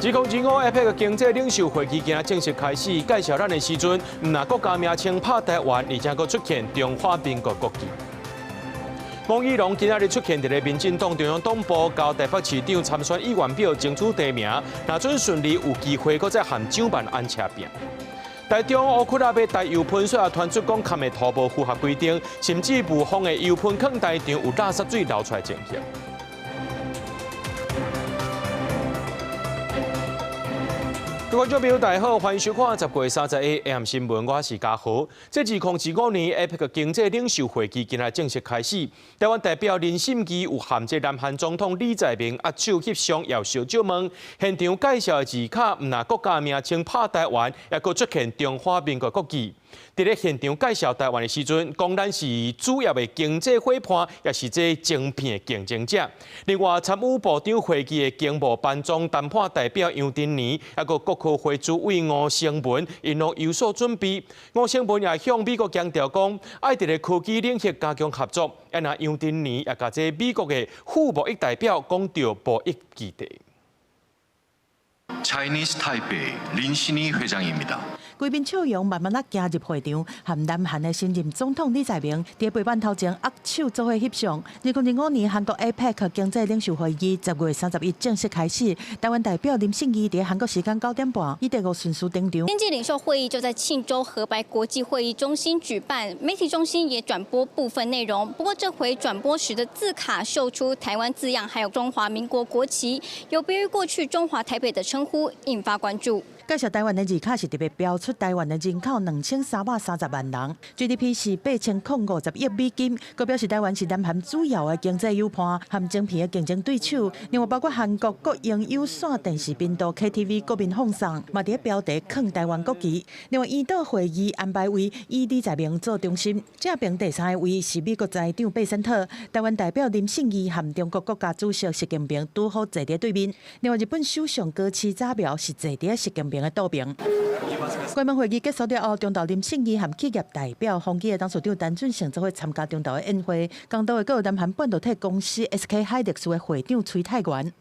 2025 APEC 經濟領袖會議今仔正式開始，介紹咱的時陣，毋但國家名稱拍台灣，而且閣出現中華民國國旗。王義龍今仔日出現佇咧民進黨中央黨部，交台北市長參選意願表爭取提名，若準順利有機會閣再和蔣萬安車拼。台中烏窟仔欲台油噴水啊，傳出講崁的土無符合規定，甚至霧峰的油噴囥台場有垃圾水流出來情形。各位觀眾朋友，大家好，歡迎收看10月31 AM 新聞，我是嘉豪。這2025年 APEC 經濟領袖會議今仔正式開始，台灣代表林信義有和這南韓總統李在明握手翕相，也相借問。現場介紹的字卡，毋但國家名稱拍台灣，也閣出現中華民國國旗。佇咧現場介紹台灣的時陣，講咱是主要的經濟夥伴，也是這晶片的競爭者。另外，參與部長會議的經貿班總談判代表楊振寧，抑閣國科會主委吳成文，𪜶攏有所準備。吳成文也向美國強調講，愛佇咧科技領域加強合作。啊，若楊振寧也共這美國的副貿易代表講著貿易議題。 Chinese Taipei 린신희 회장입니다. 規面笑容慢慢仔行入會場，和南韓的新任總統李在明佇陪伴頭前握手做伙翕相。2025年韓國 APEC 經濟領袖會議10月31正式開始，台灣代表林信義佇韓國時間9點半以第五順序登場。經濟領袖會議就在慶州河白國際會議中心舉辦，媒體中心也轉播部分內容。不過這回轉播時的字卡秀出台灣字樣，還有中華民國國旗，有別於過去中華台北的稱呼，引發關注。介紹台灣的字卡是特別標出台灣的人口2330萬人，GDP 是8050億美金，閣表示台灣是南韓主要的經濟友伴和晶片的競爭對手。另外，包括韓國國營有線電視頻道 KTV 國民放送，嘛佇咧標題囥台灣國旗。另外，圓桌會議安排位以李在明做中心，正邊第三個位是美國財長貝森特，台灣代表林信義和中國國家主席習近平拄好坐佇對面。另外，日本首相高市早苗是坐佇習近平的倒邊。關門會議結束了後，中投林信義和企業代表宏碁的董事長陳俊誠做伙參加中投的宴會。同桌的閣有南韓半導體公司 SK 海力士的會長崔泰元。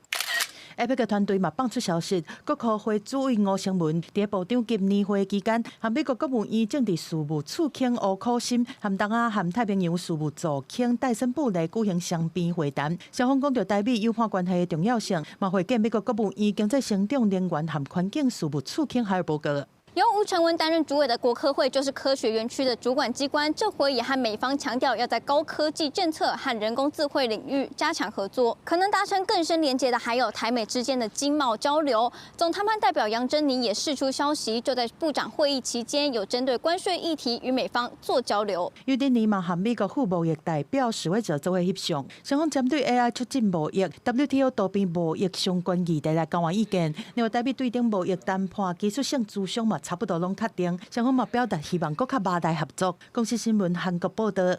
APEC 團隊嘛放出消息，國科會主委吳成文佇部長級年會期間，和美國國務院政治事務次卿吳可心，和東亞和太平洋事務助卿戴森布雷舉行雙邊會談，雙方講著台美友伴關係的重要性，嘛會見美國國務院經濟成長能源和環境事務次卿海爾伯格。由吳成文擔任主委的國科會就是科學園區的主管機關，這回也和美方強調要在高科技政策和人工智慧領域加強合作，可能達成更深連結的還有台美之間的經貿交流。總談判代表楊珍妮也釋出消息，就在部長會議期間有針對關稅議題與美方做交流。楊振寧嘛和美國副貿易代表史威澤做伙翕相，雙方針對 AI 促進貿易、WTO 多邊貿易相關議題來交換意見。另外，台美對等貿易談判技術性諮商嘛差不多攏確定，雙方嘛表達希望閣較密來合作。公視新聞韓國報道。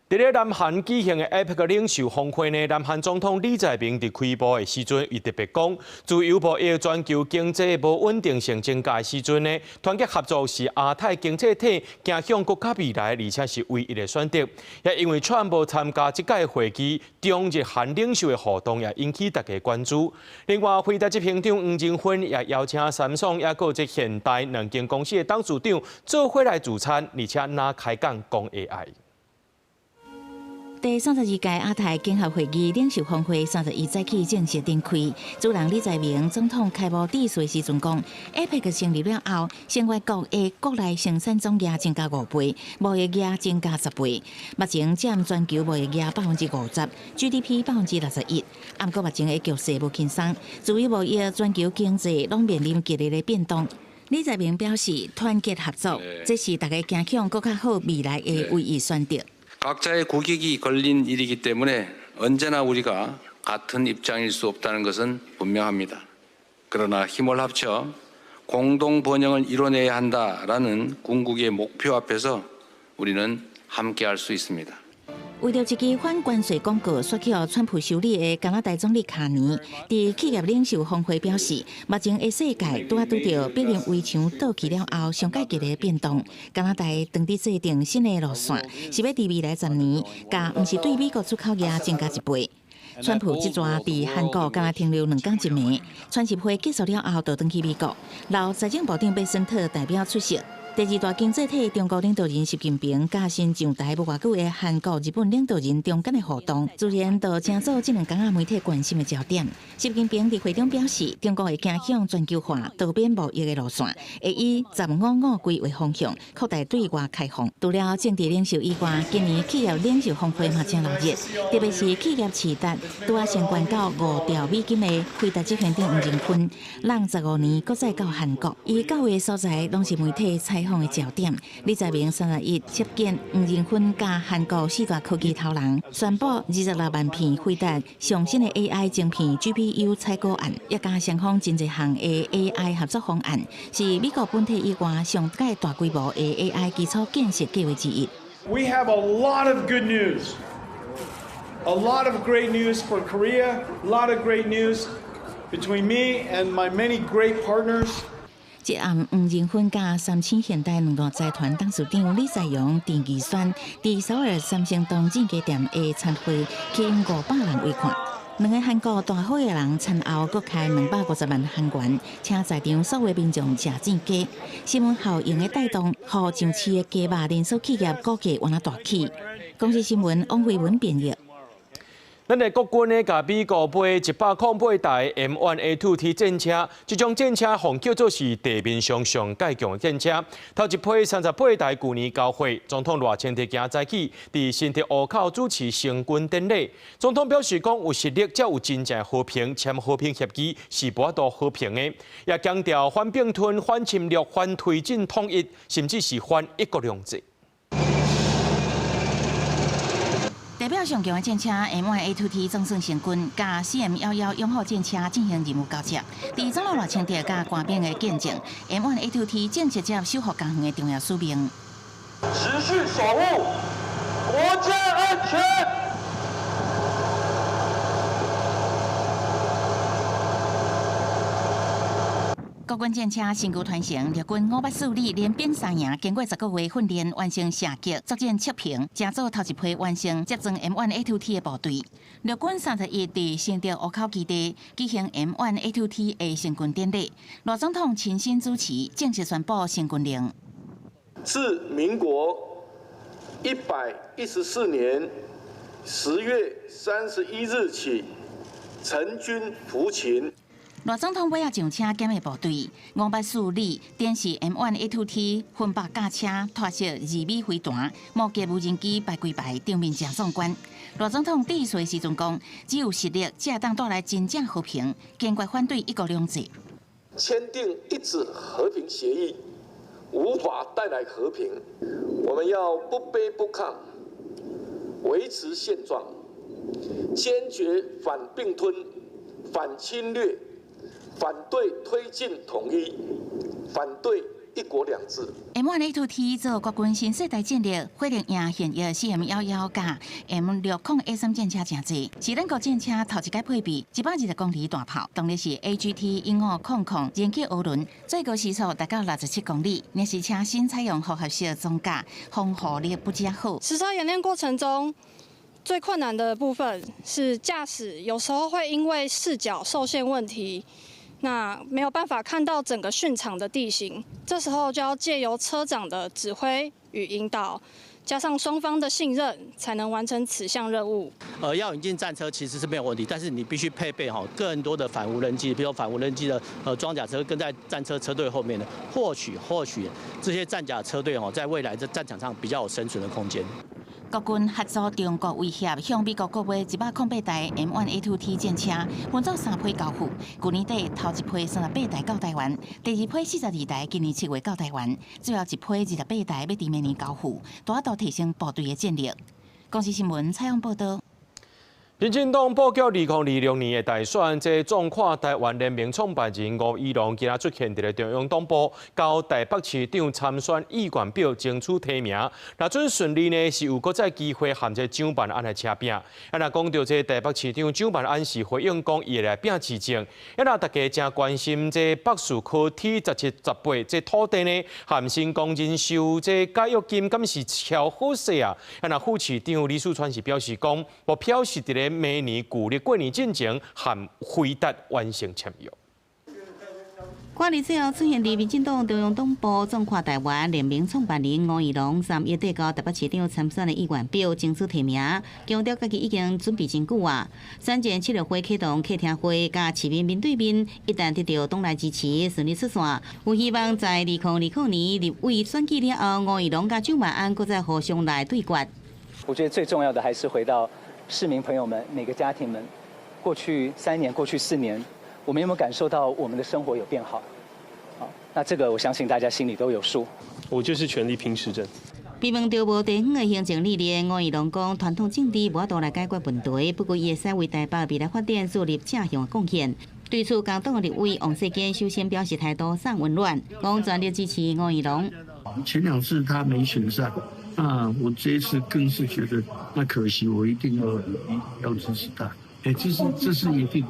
佇咧南韓舉行的 APEC 領袖峰會呢，南韓總統李在明佇開幕的時陣，伊特別講，自由貿易全球經濟無穩定性增加的時陣呢，團結合作是亞太經濟體走向閣較未來，而且是唯一的選擇。也因為川普參加這屆會議，中日韓領袖的互動也引起大家關注。另外，輝達執行長黃仁勳也邀請三星抑閣這現代兩間公司的董事長做伙來聚餐，而且若開講講 AI。第32屆亞太經合會議領袖峰會31早起正式展開。主人李在明總統開幕致辭時陣講，APEC 成立了後，成員國的國內生產總額增加5倍，貿易額增加10倍。目前佔全球貿易額50%，GDP 61%。毋過目前的局勢無輕鬆，自由貿易、全球經濟攏面臨激烈的變動。李在明表示，團結合作，這是大家走向閣較好未來的唯一選擇。 각자의 국익이 걸린 일이기 때문에 언제나 우리가 같은 입장일 수 없다는 것은 분명합니다. 그러나 힘을 합쳐 공동 번영을 이뤄내야 한다라는 궁극의 목표 앞에서 우리는 함께할 수 있습니다. 為著一支反關稅廣告，煞去予川普修理的加拿大總理卡尼，佇企業領袖峰會表示，目前的世界拄仔拄著柏林圍牆倒去了後，上蓋激烈的變動。加拿大當佇制定新的路線，是欲佇未來10年，共毋是對美國出口額增加一倍。川普這逝佇韓國敢若停留兩工一暝，川習會結束了後，就轉去美國，留財政部長貝森特代表出席。第二大經濟體中國領導人習近平佮新上台無偌久的韓國、日本領導人中間的互動，自然就成做這兩工仔媒體關心的焦點。習近平佇會中表示，中國會走向全球化、多邊貿易的路線，會以十五五規為方向，擴大對外開放。除了政治領袖以外，今年企業領袖峰會嘛誠熱鬧，特別是企業市值拄仔先懸到5兆美金的輝達執行長黃仁勳，攏15年閣再到韓國，伊到的所在攏是媒體採訪的焦點。李在明31接見黃仁勳佮韓國四大科技頭人，宣布26萬片輝達上新的 AI 晶片 GPU 採購案，也佮雙方真濟項的 AI 合作方案，是美國本土以外上蓋大規模的 AI 基礎建設計畫之一。 We have a lot of good news, a lot of great news for Korea, a lot of great news between me and my many great partners. 這暗黃仁勳佮三星現代兩大財團董事長李在鎔、鄭義宣佇首爾三星東正家店的餐會，吸引500人圍看。兩个韓國大好的人餐後閣開250萬韓元，請在場所有民眾食煎雞。新聞效應的帶動，予上市的雞肉連鎖企業股價往那大起。公視新聞王慧文編譯。咱的國軍呢，共美國買108台 M1A2T 戰車，這種戰車予人叫做是地面上上蓋強的戰車。頭一批38台，舊年交貨，總統賴清德今早起佇新竹湖口主持成軍典禮。總統表示講，有實力才有真正和平，簽和平協議是無法度和平的。也強調反併吞、反侵略、反推進統一，甚至是反一國兩制。代表上強的戰車 M1A2T 總算成軍，佮 CM11勇虎戰車進行任務交接。佇總統賴清德佮官兵的見證，M1A2T 正式接守護家園的重要使命。持續守護國家安全。國軍戰車新舊傳承，陸軍五八四旅連兵三營，經過10個月訓練，完成射擊、作戰測評，成做頭一批完成接裝 M1A2T 的部隊。陸軍31佇新竹湖口基地舉行 M1A2T 的成軍典禮，賴總統親身主持，正式宣布成軍令。自民國114年10月31日起，成軍服勤。賴總統尾仔上車檢閱部隊，五八四旅展示 M1A2T 分白甲車拖式二米飛彈、摩擊無人機排幾排，場面誠壯觀。賴總統致辭時陣講，只有實力才會當帶來真正和平，堅決反對一國兩制。簽訂一紙和平協議，無法帶來和平。我們要不卑不亢，維持現狀，堅決反併吞、反侵略。反對推進統一，反對一國兩制。 M1A2T 做國軍新世代戰力，火力贏現役 CM11佮 M60A3戰車誠濟，是咱國戰車頭一擺配備120公里大炮，動力是 AGT 1500燃氣渦輪，最高時速達到67公里。若是車身採用複合式裝甲，防護力不遮好。實車演練過程中，最困難的部分是駕駛，有時候會因為視角受限問題，那沒有辦法看到整個訓場的地形，這時候就要借由車長的指揮與引導，加上雙方的信任，才能完成此項任務。要引進戰車其實是沒有問題，但是你必須配備好更多的反無人機，比如反無人機的裝甲車跟在戰車車隊後面的，或許這些戰甲車隊哦，在未來在戰場上比較有生存的空間。國軍合作中國威脅，向美國購買108台 M1A2T 戰車，分做三批交付。舊年底頭一批38台到台灣，第二批42台今年7月到台灣，最後一批28台欲佇明年交付，大幅提升部隊的戰力。公視新聞採訪報導。民進黨布局2026年的大選，這壯闊台灣聯盟創辦人吳怡農今仔出現佇咧中央黨部，交台北市長參選意願表爭取提名。若準順利呢，是有閣再機會和這蔣萬安來車拚。啊，若講著這台北市長蔣萬安是回應講，伊會來拼市政。啊，若大家誠關心這北市考 T 17、18這土地呢，和成功人壽這解約金，敢是超好勢啊？啊，若副市長李四川是表示講，目標是佇咧。咧明年舊曆過年進前和輝達完成簽約。決議最後出現佇民進黨中央黨部壯闊台灣聯盟創辦人吳怡農31提交台北市長參選的意願表，爭取提名，強調家己已經準備真久啊。選前七六會啟動客廳會，佮市民面對面，一旦得到黨內支持，順利出線，有希望在2020年立委選舉了後，吳怡農佮蔣萬安閣再互相來對決。我覺得最重要的還是回到市民朋友們，每個家庭們，過去3年，過去4年，我們有沒有感受到我們的生活有變好？好，那這個我相信大家心裡都有數。我就是全力拼市政。被問著無地方的行政歷練，吳怡農講傳統政治無法度來解決問題，不過伊會使為台北未來發展做入正向的貢獻。對此，工黨立委王世堅首先表示態度送溫暖，講全力支持吳怡農。前兩次他沒選上，那我這一次更是覺得那可惜，我一定要要支持他。哎，這是一定。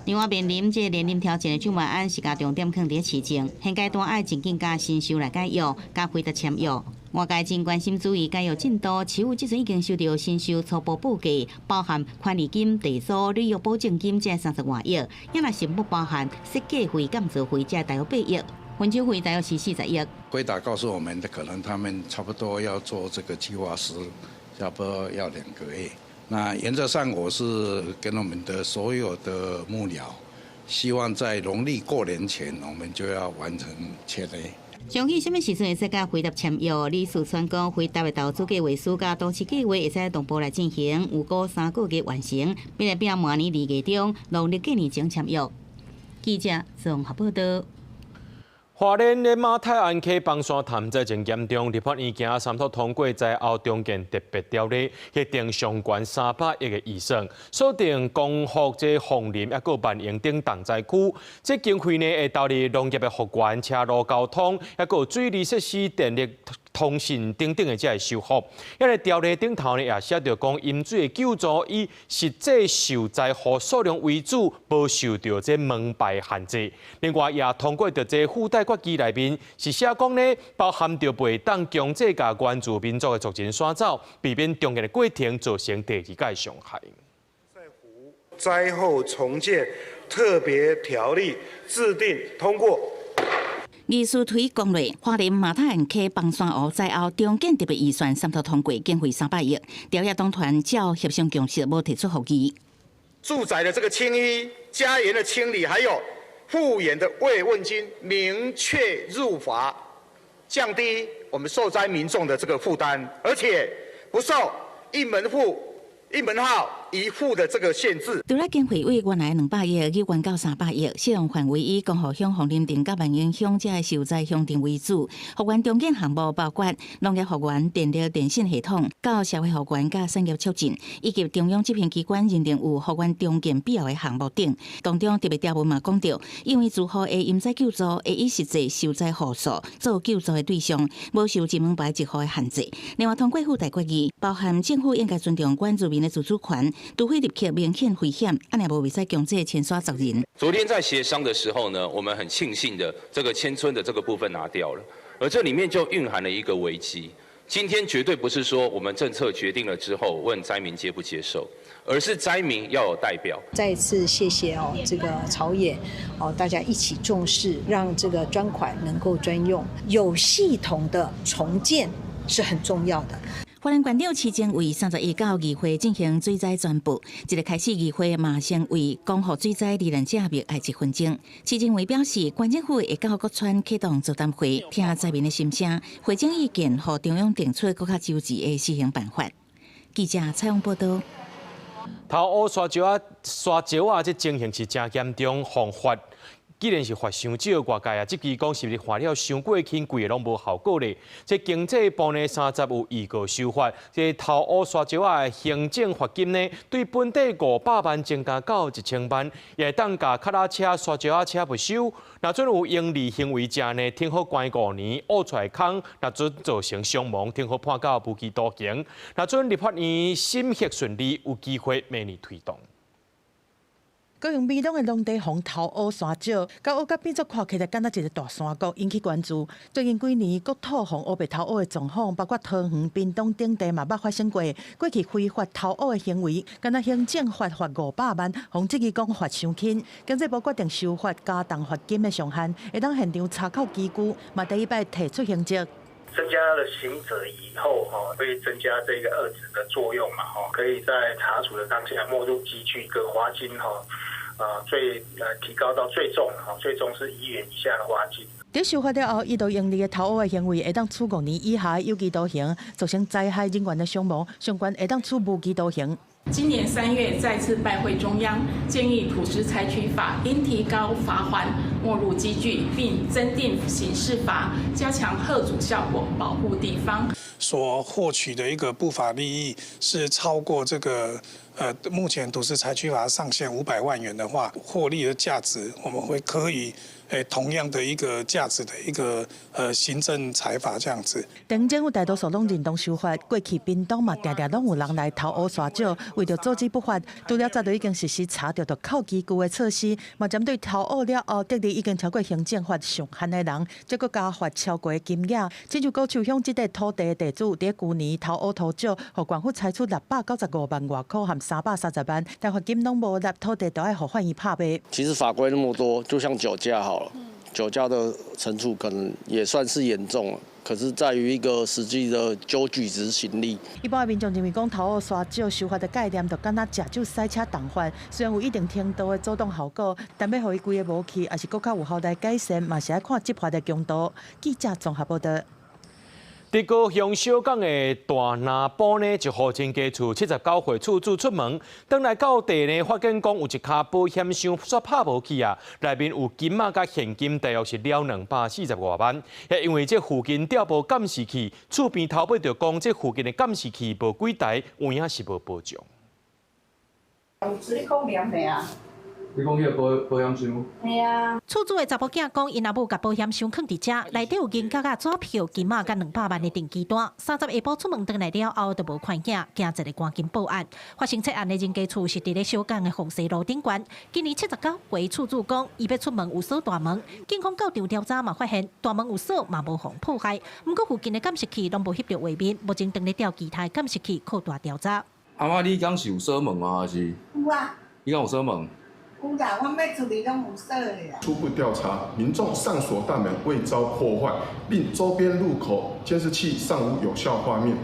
另外面臨這連任挑戰的蔣萬安是共重點放佇市政，現階段愛盡緊共新秀來解約，佮輝達簽約。外界真關心注意解約進度，市府這陣已經收著新秀初步報價，包含權利金、地租、履約保證金這30外億，也若是不包含設計費、建造費這大約8億，維修費大約是40億。輝達告訴我們，可能他們差不多要做這個計劃時，差不多要2個月。那原則上，我是跟我們的所有的幕僚，希望在農曆過年前，我們就要完成簽約。上起啥物時陣會使佮輝達簽約？李四川講，輝達的投資計劃書佮都市計劃會使同步來進行，預估3個月完成，欲來拼明年2月中農曆過年前簽約。記者綜合報道。花蓮的馬太鞍溪崩山潭災真嚴重，立法院今仔三讀通過災後重建特別條例，核定上懸300億的預算，鎖定光復這鳳林抑閣萬榮等重災區。這經費呢會投入農業的復原、車路交通，抑閣水利設施、電力、通訊等等的這个修復。遐个條例頂頭呢也寫著講，飲水的救助以實際受災戶數量為主，無受著這門牌限制。另外也通過著這附帶決議內面是寫講呢，包含著袂當強制共原住民族的族人徙走，避免重建的過程造成第二屆傷害。災後重建特別條例制定通過。議事推公內，花蓮馬太鞍溪崩山湖災後重建特別預算三讀通過，經費300億。朝野黨團照協商共識，無提出覆議。住宅的這個清淤、家園的清理，還有復原的慰問金，明確入法，降低我們受災民眾的這個負擔，而且不受一門戶、一門號、一戶的這個限制。除了經費為原來200億去懸到300億，適用範圍以光復鄉、鳳林鎮佮萬榮鄉這受災鄉鎮為主。復原重建項目包括農業復原、電力電信系統、到社會復原佮產業促進，以及中央執行機關認定有復原重建必要的項目等。當中特別條文嘛講著，因為住戶的因災救助會以實際受災戶數做救助的對象，無受一門牌一戶的限制。另外通過附帶決議，包含政府應該尊重原住民的自主權，除非入去明顯危險，按呢無袂使強制遷徙族人。昨天在協商的時候呢，我們很慶幸的，這個遷村的這個部分拿掉了，而這裡面就蘊含了一個危機。今天絕對不是說我們政策決定了之後問災民接不接受，而是災民要有代表。再一次謝謝哦，這個朝野哦，大家一起重視，讓這個專款能夠專用，有系統的重建是很重要的。花蓮縣長徐正偉31到議會進行水災專報，一个開始議會嘛先為光復水災罹難者默哀一分鐘。徐正偉表示，縣政府會到各村啟動座談會，聽災民的心聲，匯總意見，予中央定出閣較周全的施行辦法。記者採訪報導。頭烏沙石仔，沙石仔這情形是誠嚴重，風發。既然是發傷少，外界啊，質疑講是毋是發了傷過輕，規个攏無效果咧。這經濟部呢，三十有預告修法，這頭烏沙石仔的行政罰金呢，對本地500萬增加到1000萬，也會當共腳踏車、沙石仔車沒收。若准有營利行為者呢，聽好關5年，挖出來空，若准造成傷亡，聽好判到無期徒刑。若准立法院審核順利，有機會明年推動。閣用美濃的農地予偷挖山石，共挖甲變做看起來敢若一个大山谷，引起關注。最近幾年，國土予烏白偷挖的狀況，包括桃園、屏東等地嘛捌發生過。過去非法偷挖的行為，敢若行政法罰500萬，予質疑講罰傷輕。經濟部決定修法加重罰金的上限，會當現場查扣機具，嘛第一擺提出刑責。增加了刑責以後，哈，會增加這個遏止的作用嘛，哈，可以在查處的當下沒入機具跟罰金，哈，啊，最提高到最重，哈，最重是1元以下的罰金。佇修法了後，意圖盈利的偷挖的行為會當處5年以下有期徒刑，造成災害人員的傷亡，上懸會當處無期徒刑。今年3月再次拜會中央，建議土石採取法應提高罰鍰沒入機具，並增訂刑事罰，加強嚇阻效果，保護地方。所獲取的一個不法利益是超過這個目前土石採取法上限500萬元的話，獲利的價值，我們會可以同樣的一個價值的一個行政裁罰這樣子。地政府大多數攏認同修法，過去屏東嘛，定定攏有人來偷挖沙石，為著阻止不法，除了早就已經實施查著就扣機具的措施，嘛針對偷挖了後，得利已經超過行政法上限的人，則閣加罰超過金額。親像高樹鄉這塊土地的地主，佇舊年偷挖土石，予縣府裁處695萬外箍和330萬，但罰金攏無納，土地都愛予法院拍賣。其實法規那麼多，就像酒駕好了，酒駕的懲處可能也算是嚴重了，可是在於一個實際的糾舉執行力。一般的民眾認為講偷挖沙石修法的概念，就敢若食酒駛車重罰，雖然有一定程度的阻擋效果，但欲予伊規个無去，抑是閣較有效來改善，嘛是愛看執法的強度。記者綜合報道。佇高雄小港的大林埔呢，一戶人家厝79歲厝主出門，轉來到地呢，發現講有一跤保險箱煞拍無去啊，內面有金仔佮現金，大約是了240外萬。因為這附近調無監視器，厝邊頭尾就講這附近的監視器無幾台，有影是無保障。有你講兩未啊？你講彼个保險箱？係啊。厝主的查某囝講，𪜶阿母共保險箱囥佇遮，內底有銀角仔、紙票、金仔佮200萬的登記單。30下晡出門轉來了後，就無看囝，驚一个趕緊報案。發生窃案的人家厝是佇咧小港的鳳西路頂懸。今年79歲厝主講，伊欲出門有鎖大門，警方到場調查嘛，發現大門有鎖嘛無予破壞。毋過附近的監視器攏無翕著畫面，目前正咧調其他監視器擴大調查。阿媽，你敢是有鎖門嗎？還是？有啊。你敢有鎖門？有啦，我欲出去攏有鎖的啦。初步調查，民眾上鎖大門未遭破壞，並周邊路口監視器尚無有效畫面，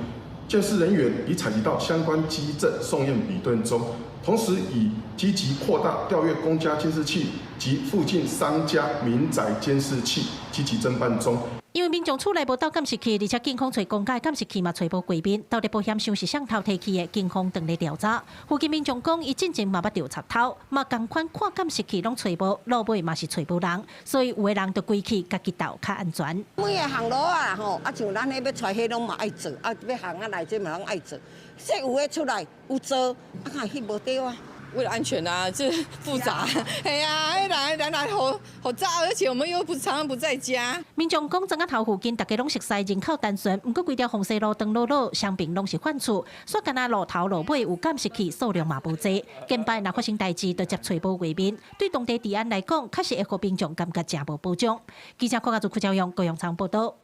監視人員已採集到相關跡證，送驗比對中。同時，已積極擴大調閱公家監視器及附近商家民宅監視器，積極偵辦中。因為民眾厝內無鬥監視器，而且警方揣公家監視器嘛揣無畫面，到底保險箱是誰偷提去的？警方正咧調查。附近民眾講，伊進前嘛捌著賊偷，嘛仝款看監視器攏揣無，路尾嘛是揣無人，所以有的人就歸去家己鬥較安全。每个巷路仔吼，啊像咱彼欲出彼攏嘛愛做，啊欲巷仔內這嘛攏愛做，說有的出來有做，啊較翕無著啊。為了安全啊，這複雜。哎呀，來來來，好好雜，而且我們又不常常不在家。民眾講，莊仔頭附近大家攏熟似，人口單純，毋過規條鳳西路長落落，雙爿攏是販厝，煞干焦路頭路尾有監視器數量嘛無濟。近擺若發生代誌，就接揣無畫面，對當地治安來講，確實會予民眾感覺誠無保障。記者郭家祖、屈朝陽、高陽倉報道。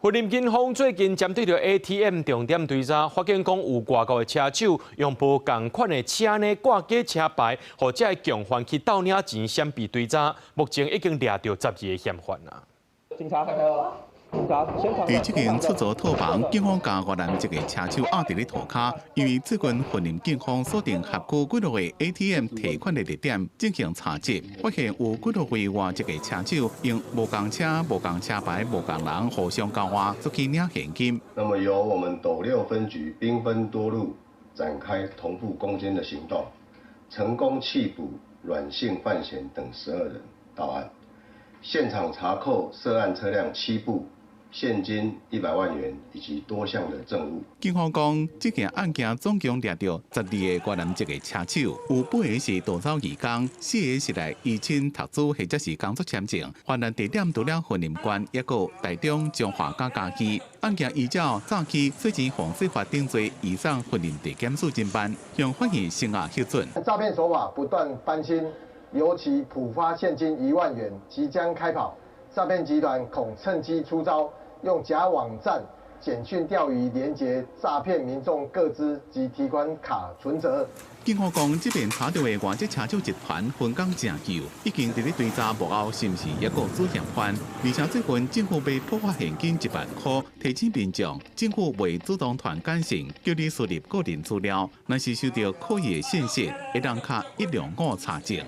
雲林警方最近針對著 ATM 重點追查，發現講有外國的車手用無仝款的車呢掛假車牌，予這个共犯去盜領錢，閃避追查。目前已經掠著12个嫌犯啊。警察開開佇這間出租套房，警方共越南籍的車手壓佇咧塗跤，因為最近雲林警方鎖定轄區幾落個 ATM 提款的地點進行查緝，發現有幾落位外籍的車手用無仝車、無仝車牌、無仝人互相交換出去領現金。那麼由我們斗六分局兵分多路展開同步攻堅的行動，成功緝捕阮姓范閒等12人到案，現場查扣涉案車輛7部。現金100萬元以及多項的證物。警方講，這件案件總共掠著12个越南籍的車手，有8个是逃走義工，4个是來申請讀書或者是工作簽證。犯案地點除了雲林縣，抑閣台中、彰化佮嘉義。案件依照早起洗錢防制法定罪，移送雲林地檢署偵辦，向法院聲押核准。詐騙手法不斷翻新，尤其普發現金1萬元即將開跑，詐騙集團恐趁機出招。用假網站、簡訊釣魚連結詐騙民眾個資及提款卡存摺。警方講，這邊查著的外籍車手集團分工誠幼，已經佇咧追查幕後是毋是抑閣有主嫌犯。而且最近政府欲普發現金1萬箍，提醒民眾，政府袂主動傳簡訊叫你輸入個人資料，若是收著可疑的信息，會當敲105查證。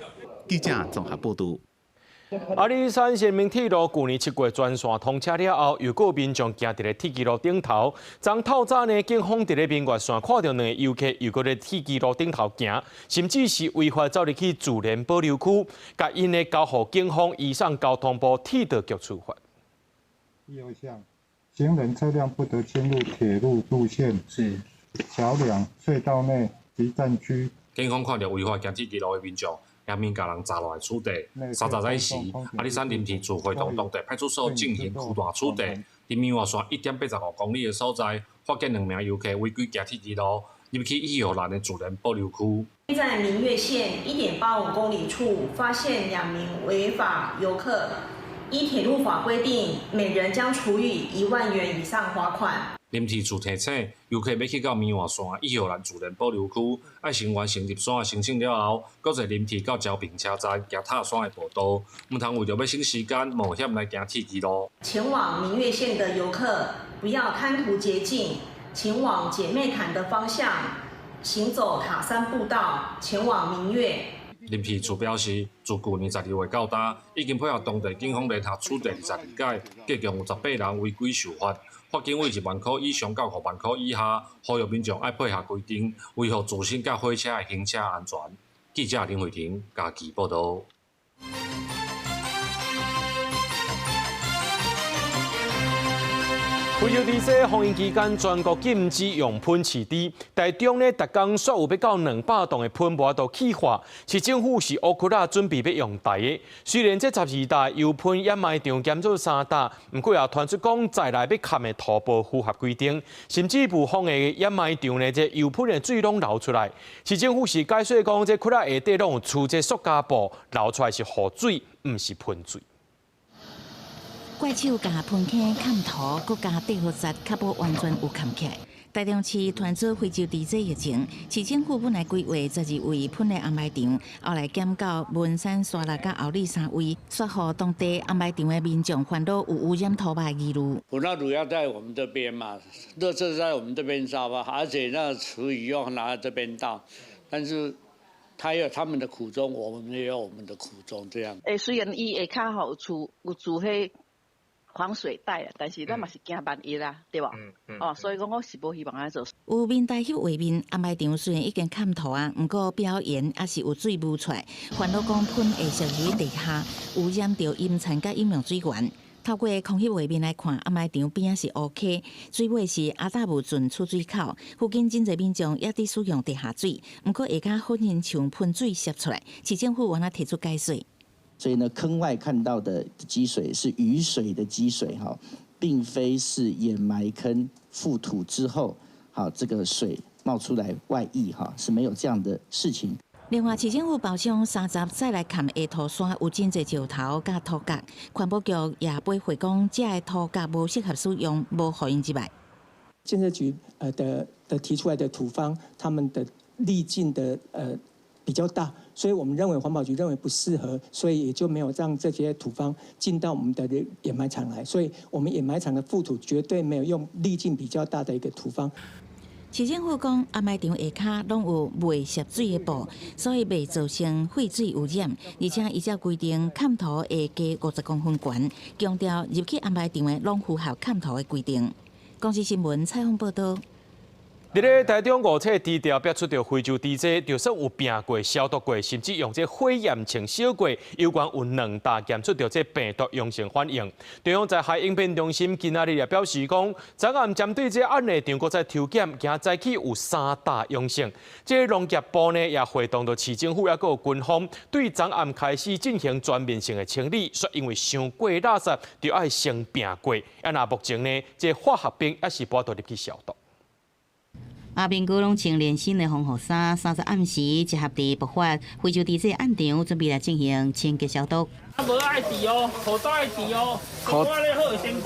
記者綜合報導。阿里山新明鐵路舊年7月全線通車了後，又閣有民眾行佇咧鐵支路頂頭。昨透早呢，警方佇咧明月山看著兩个遊客又閣咧鐵支路頂頭行，甚至是違法走入去自然保留區，共𪜶呢交予警方移送交通部鐵道局處罰。第二項，行人車輛不得進入鐵路路線、是橋梁、隧道內及站區。警方看著違法行鐵支路的民眾，嚴明共人查落來處理。30早時，阿里山林鐵處會同當地派出所進行區段處理。佇明月山1.85公里的所在，發現兩名遊客違規行鐵支路，入去伊予蘭的自然保留區。在明月線1.85公里處發現兩名違法遊客，依鐵路法規定，每人將處以1萬元以上罰款。林鐵處提醒遊客欲去到明月山伊予蘭自然保留區，愛先完成入山的申請了後，閣坐林鐵到昭平車站行塔山的步道，毋通為著欲省時間冒險來行鐵支路。前往明月線的遊客不要貪圖捷徑，請往姐妹潭的方向行走塔山步道，前往明月。林鐵處表示，自舊年12月到今，已經配合當地警方聯合處理22改，共有18人違規受罰。罰金為1萬箍以上到5萬箍以下，呼籲民眾愛配合規定，維護自身佮火車的行車安全。記者林慧婷嘉義報導。非洲伫這防疫期間，全國禁止用噴飼豬。台中呢，逐工煞有欲到200棟的噴無法度氣化，市政府是烏窟仔準備欲用台的。雖然這12台油噴掩埋場減做3台，毋過也傳出講再來欲崁的土無符合規定，甚至部分的掩埋場呢，這油噴的水攏流出來。市政府是解釋講，這窟仔下底攏有儲這塑膠布，流出來是雨水，毋是噴水。怪手共噴坑崁土，閣加地火石，確保完全有崁起來。台中市傳出非洲豬瘟疫情，市政府本來規劃12位噴的掩埋場，後來減到文山、沙鹿佮后里三位，煞予當地掩埋場的民眾煩惱有污染土肉的疑慮。那主要在我們這邊嘛，垃圾在我們這邊燒吧，而且那廚餘又拿來這邊倒，但是。他有他們的苦衷，我們也有我們的苦衷，這樣。欸，雖然伊下跤吼有儲彼防水袋啊，但是咱嘛是驚萬一啦，對無？哦，所以講我是無希望按呢做。有民代翕畫面，掩埋場雖然已經崁土啊，毋過表現猶是有水霧出來，煩惱講噴會泄入地下，污染著飲餐佮飲用水源。透過空翕畫面來看，掩埋場邊仔是烏溪，水尾是阿達霧圳出水口，附近真濟民眾也佇使用地下水，毋過下跤粉親像噴水泄出來，市政府原來提出解說。所以呢，坑外看到的積水是雨水的積水，哈，並非是掩埋坑覆土之後，好這個水冒出來外溢，哈，是沒有這樣的事情。另外，市政府包商30再來崁的土山有真濟石頭佮土角，環保局也回覆講，這个土角無適合使用，無予𪜶入來。建設局的提出來的土方，他們的粒徑的比較大，所以我們認為環保局認為不適合，所以也就沒有讓這些土方進到我們的掩埋場來。所以我們掩埋場的覆土絕對沒有用粒徑比較大的一個土方。市政府講，掩埋場下跤攏有袂泄水的布，所以袂造成廢水污染。而且依照規定，崁土會加50公分懸，強調入去掩埋場的攏符合崁土的規定。公視新聞採訪報導。佇咧台中五彩豬店爆出著非洲豬災，就算有拚過、消毒過，甚至用這火焰槍燒過，猶原有兩大檢出著這病毒陽性反應。中央災害應變中心今仔日也表示講，昨暗針對這案例場閣再抽檢，今早起有三大陽性。這農業部呢也會同著市政府抑閣有軍方，對昨暗開始進行全面性的清理，說因為傷過垃圾，就愛先拚過。啊，若目前呢，這化學兵猶是無法度入去消毒。阿兵哥攏穿連身的防護衫，30暗時集合佇爆發非洲豬災案場，準備來進行清潔消毒。無愛治哦，口罩愛治哦，口罩咧好會先行。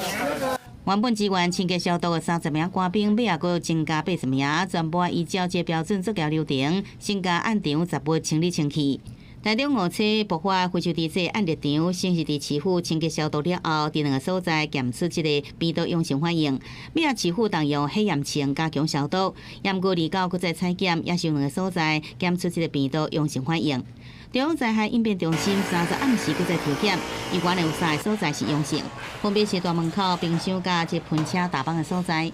原本支援清潔消毒的30名官兵，尾仔閣增加80名，全部依照這標準作業流程，先共案場雜物清理清氣。台中五彩爆發非洲豬災案例場，先是佇市府清潔消毒了後，佇兩个所在檢出這个病毒陽性反應。尾仔市府動用火焰槍加強消毒，毋過29閣再採檢，也是有兩个所在檢出這个病毒陽性反應。中央災害應變中心30暗時閣再抽檢，猶原有三个所在是陽性，分別是大門口冰箱佮這噴車大房的所在。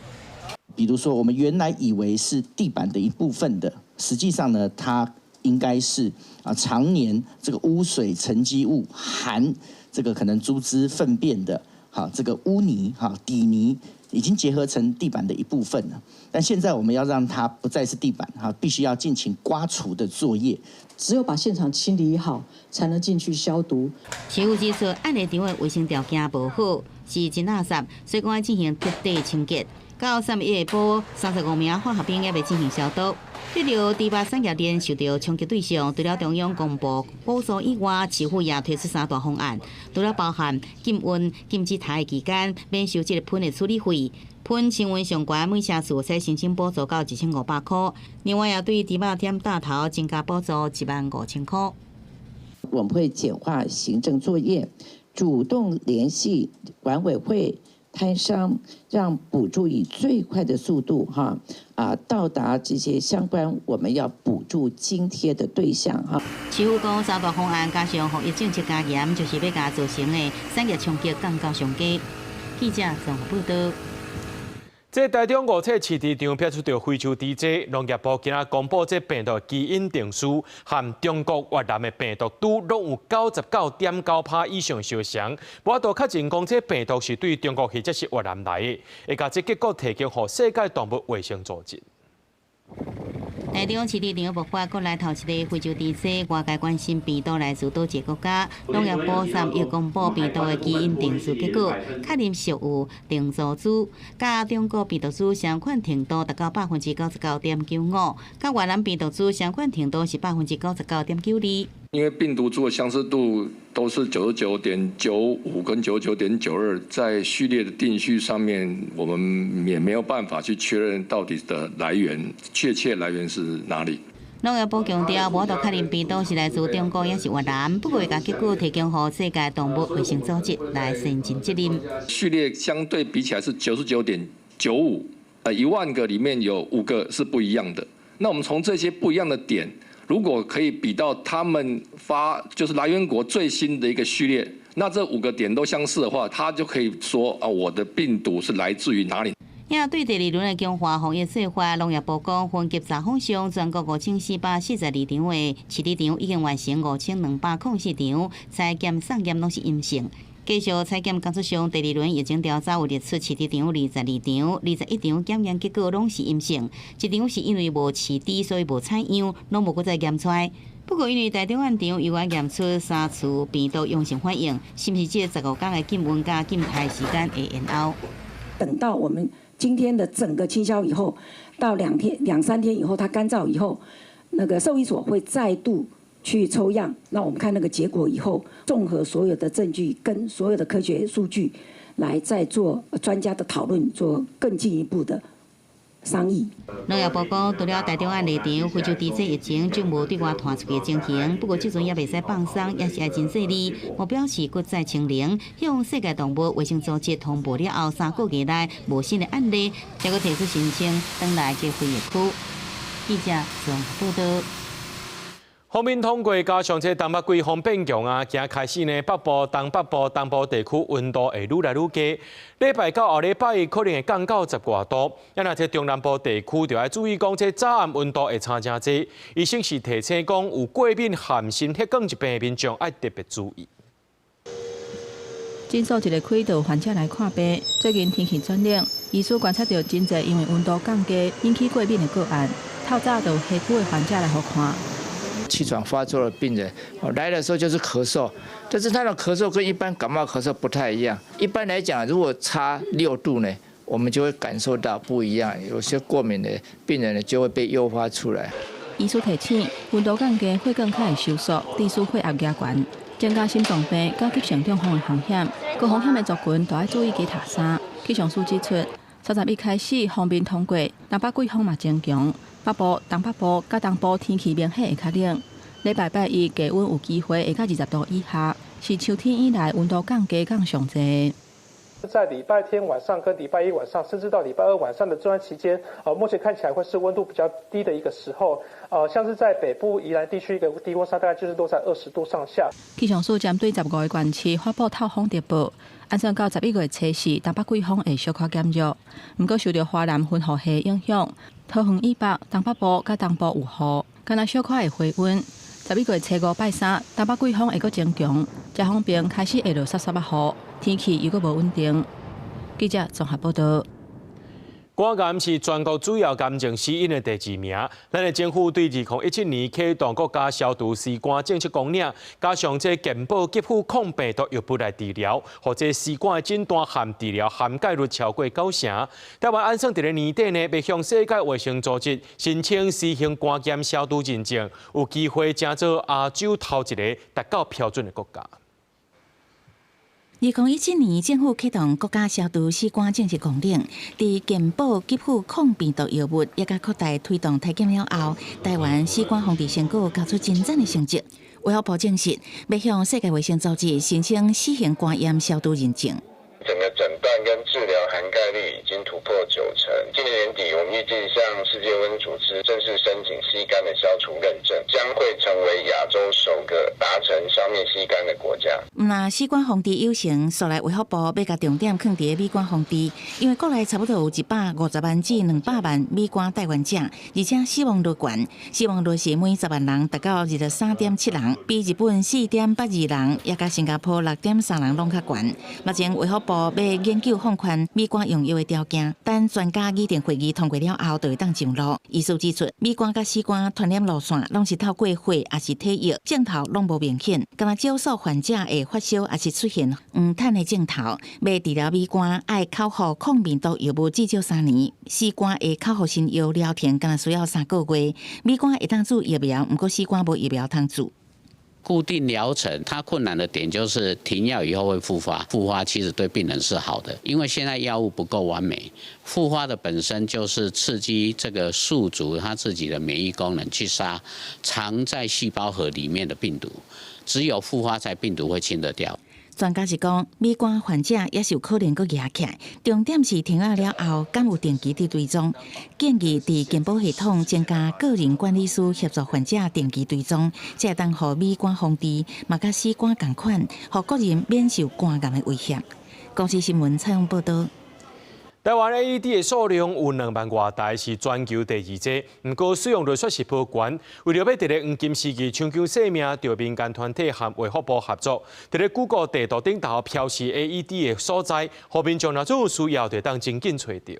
比如說，我們原來以為是地板的一部分的，實際上呢，它應該是啊，常年這個污水沉積物含這個可能豬隻糞便的，哈，這個污泥哈底泥已經結合成地板的一部分了。但現在我們要讓它不再是地板，哈，必須要進行刮除的作業。只有把現場清理好，才能進去消毒。市府指出，案例場的衛生條件無好，是真垃圾，所以講愛進行徹底清潔。到31下晡，35名化學兵猶未進行消毒。對著豬肉產業鏈受著衝擊對象，除了中央公布補助以外，市府也推出三大方案，除了包含禁運、禁止刣的期間免收這个糞的處理費，糞成溫上懸，每車次使申請補助到1500箍。另外，也對豬肉店大頭增加補助15000箍。我們會簡化行政作業，主動聯繫管委會、攤商，讓補助以最快的速度哈啊到達這些相關我們要補助津貼的對象哈。市府講三大方案加上防疫政策加嚴，就是欲共造成的產業衝擊降到上低。記者綜合報導。這台中五彩飼豬場爆出著非洲豬災，農業部今仔公布這病毒基因定序，和中國越南的病毒株攏有99.9%以上相像。無法度確認講這病毒是對中國或者是越南來的，會共這結果提供予世界動物衛生組織。台中飼豬場爆發國內頭一个非洲豬災，外界關心病毒來自佗一个國家。農業部31公布病毒的基因定序結果，確認屬有定株株，佮中國病毒株相款程度達到99.95%，佮越南病毒株相款程度是99.92%。因為病毒株的相似度都是99.95跟99.92，在序列的定序上面，我們也沒有辦法去確認到底的來源，確切來源是哪裡。農業部強調，無法度確認病毒是來自中國抑是越南，不過會共結果提供予世界動物衛生組織來承擔責任。序列相對比起來是99.95，1萬個裡面有5個是不一樣的。那我們從這些不一樣的點，如果可以比到他們發就是來源國最新的一個序列，那這5個點都相似的話，他就可以說啊，我的病毒是來自於哪裡？也對第二輪的強化防疫計劃，農業部講，分級查訪上，全國5442場的飼豬場已經完成5204場採檢送檢攏是陰性。繼續採檢工作上，第二輪疫情調查有列出飼豬場22場，21場檢驗結果攏是陰性，一場是因為無飼豬，所以無採樣，攏無閣再驗出來。不過因為台中案場猶原驗出三處病毒陽性反應，是毋是這15天的禁運佮禁刣時間會延後？等到我們今天的整個清消以後，到2天、2、3天以後，它乾燥以後，那個獸醫所會再度去抽樣，那我們看那個結果以後，綜合所有的證據跟所有的科學數據，來再做專家的討論，做更進一步的商議。農業部講，除了台中案例場非洲豬瘟疫情就無對外傳出去的情形，不過這陣猶袂使放鬆，也是愛真細膩。目標是閣再清零，向世界動物衛生組織通報了後，3個月內無新的案例，才閣提出申請，轉來這防疫區。記者綜合報導。鋒面通過，加上這東北季風變強啊，今開始呢，北部、東北部、東部地區溫度會愈來愈低。禮拜到後禮拜可能會降到十外度。啊，若這中南部地區就愛注意講，這早暗溫度會差誠濟。醫生是提醒講，有過敏和心血管疾病的民眾愛特別注意。診所一个開就有患者來看病。最近天氣轉冷，醫師觀察著真濟因為溫度降低引起過敏的個案，透早就有皮膚的患者來予看。氣喘發作的病人，哦，來的時候就是咳嗽，但是他的咳嗽跟一般感冒咳嗽不太一樣。一般來講，如果差6度呢，我們就會感受到不一樣。有些過敏的病人呢，就會被誘發出來。醫師提醒，溫度降低，血管較會收縮，致使血壓加懸，增加心臟病佮急性中風的風險。高風險的族群都愛注意加疊衫。氣象署指出，31開始鋒面通過，東北季風嘛增強。北部、東北部佮東部天氣明顯會較冷。禮拜拜一低溫有機會會到20度以下，是秋天以來溫度降低降上濟。在禮拜天晚上跟禮拜一晚上，甚至到禮拜二晚上的這段期間，目前看起來會是溫度比較低的一個時候。像是在北部宜蘭地區一個低溫差大概就是落在20度上下。氣象署針對15个縣市發布透風特報，按算到11月初四，東北季風會小可減弱。毋過受著華南雲雨系影響，桃園以北、東北部佮東部有雨，敢若小可會回溫。11月初五拜三，東北季風會閣增強，遮方面開始會落澼澼仔雨，天氣又閣無穩定。記者綜合報道。肝癌是全國主要癌症死因的第二名。咱的政府對2017年啟動國家消除尸肝政策綱領，加上這健保給付抗病毒藥物來治療，予這尸肝的診斷和治療涵蓋率超過九成。台灣按算佇咧年底呢，欲向世界衛生組織申請施行肝炎消除認證，有機會成做亞洲頭一个達到標準的國家。2017年，政府啟動國家消除尸肝政策綱領，佇健保給付抗病毒藥物，也佮擴大推動體檢了後，台灣尸肝防治成果交出真讚的成績。衛福部證實，欲向世界衛生組織申請施行肝炎消除認證。整個診斷跟治療涵蓋率已經突破九成。今年年底，我們預計向世界衛生組織正式申請 C 肝的消除認證，將會成為亞洲首個達成消滅 C 肝的國家。毋但尸肝防治有成，紲來衛福部欲共重點囥佇米肝防治，因為國內差不多有150萬至200萬米肝帶原者，而且死亡率懸，死亡率是每10萬人達到23.7人，比日本4.82人，也佮新加坡6.3人攏較懸。目前衛福部欲研究放寬米肝用藥的條件，等專家擬定會議通過了後，就會當上路。醫師指出，米肝佮尸肝傳染路線攏是透過血抑是體液，症頭攏無明顯，敢若少數患者會發燒，抑是出現黃疸的症頭。欲治療米肝，愛口服抗病毒藥物至少3年；尸肝的口服新藥療程敢若需要3個月。米肝會當注疫苗，毋過尸肝無疫苗通注。固定療程，它困難的點就是停藥以後會復發，復發其實對病人是好的，因為現在藥物不夠完美，復發的本身就是刺激這個宿主他自己的免疫功能去殺藏在細胞核裡面的病毒，只有復發才病毒會清得掉。專家是講，米肝患者也是有可能閣夯起來，重點是停藥了後，敢有定期佇追蹤？建議佇健保系統增加個人管理師協助患者定期追蹤，才會當予米肝防治，嘛佮尸肝仝款，予國人免受肝癌的威脅。公視新聞採訪報導。台灣 AED 的數量有2萬外台，是全球第二濟。毋過使用率卻是無懸。為著欲佇咧黃金時期搶救性命，著民間團體和衛福部合作，佇咧 Google 地圖頂頭標示 AED 的所在，予民眾若有需要，就當真緊揣著。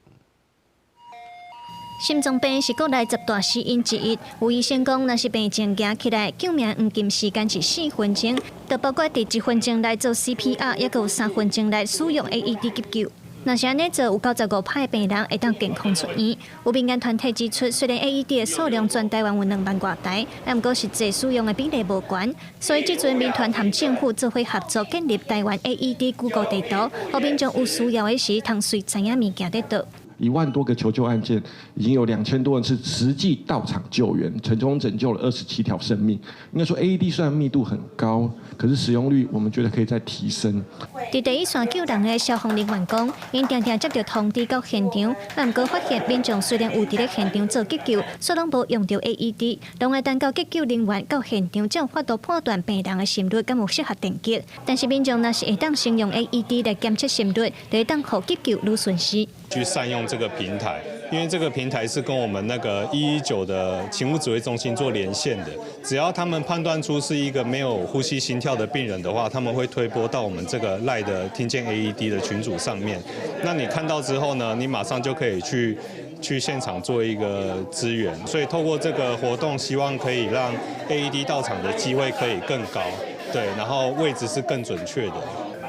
心臟病是國內十大死因之一。有醫生講，若是病情行起來，救命黃金時間是4分鐘，就包括佇1分鐘內做 CPR，抑閣有3分鐘內使用 AED 急救。若是按呢做，有95%的病人會當健康出院。有民間團體指出，雖然 AED 的數量全台灣有2萬外台，但毋過實際使用的比例無懸。所以這陣民團和政府做伙合作，建立台灣 AED Google 地圖，予民眾有需要的時，通隨知影物件佇佗。1萬多個求救案件，已經有2000多人是實際到場救援，成功拯救了27條生命。應該說 AED 雖然密度很高，可是使用率我們覺得可以再提升。佇第一線救人的消防人員講，𪜶定定接著通知到現場，毋過發現民眾雖然有佇咧現場做急救，卻攏無用著 AED，攏愛等到急救人員到現場才有法度判斷病人的心率敢有適合電擊。但是民眾若是會當先用 AED 來檢測心率，就會當予急救愈順勢。去善用這個平台，因為這個平台是跟我們那個119的勤務指揮中心做連線的。只要他們判斷出是一個沒有呼吸心跳的病人的話，他們會推播到我們這個 LINE 的聽見 AED 的群組上面。那你看到之後呢，你馬上就可以去現場做一個支援。所以透過這個活動，希望可以讓 AED 到場的機會可以更高，對，然後位置是更準確的。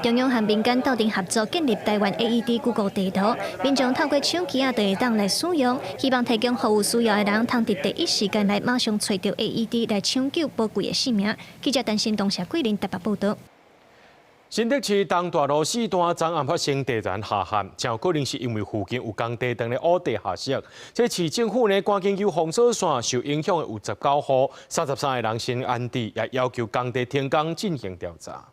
中央和民間鬥陣合作建立台灣 AED Google 地圖，民眾透過手機仔就會當來使用，希望提供予有需要的人，通佇第一時間來馬上揣著 AED 來搶救寶貴的性命。記者陳新東、謝桂林台北報導。新竹市東大路四段昨暗發生地層下陷，真有可能是因為附近有工地當咧挖地下室。這市政府呢，趕緊救封鎖線，受影響的有19戶，33個人先安置，也要求工地停工進行調查。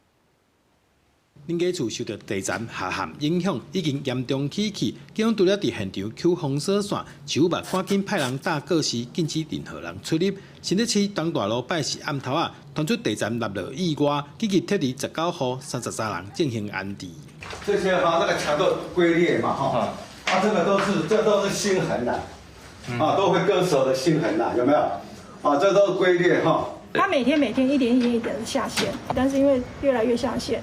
恁家厝受著地層下陷影響，已經嚴重起去，警方除了佇現場搝封鎖線，市府嘛趕緊派人搭過時，禁止任何人出入。新竹市東大路拜四暗頭仔，傳出地層塌落意外，緊急撤離19戶33人進行安置。這些哈，那個牆都龜裂嘛，哈，啊，這個都是，這都是心痕啦，啊，都會割手的心痕啦，有沒有？啊，這都是龜裂哈。它每天每天一點一點一點的下陷，但是因為越來越下陷，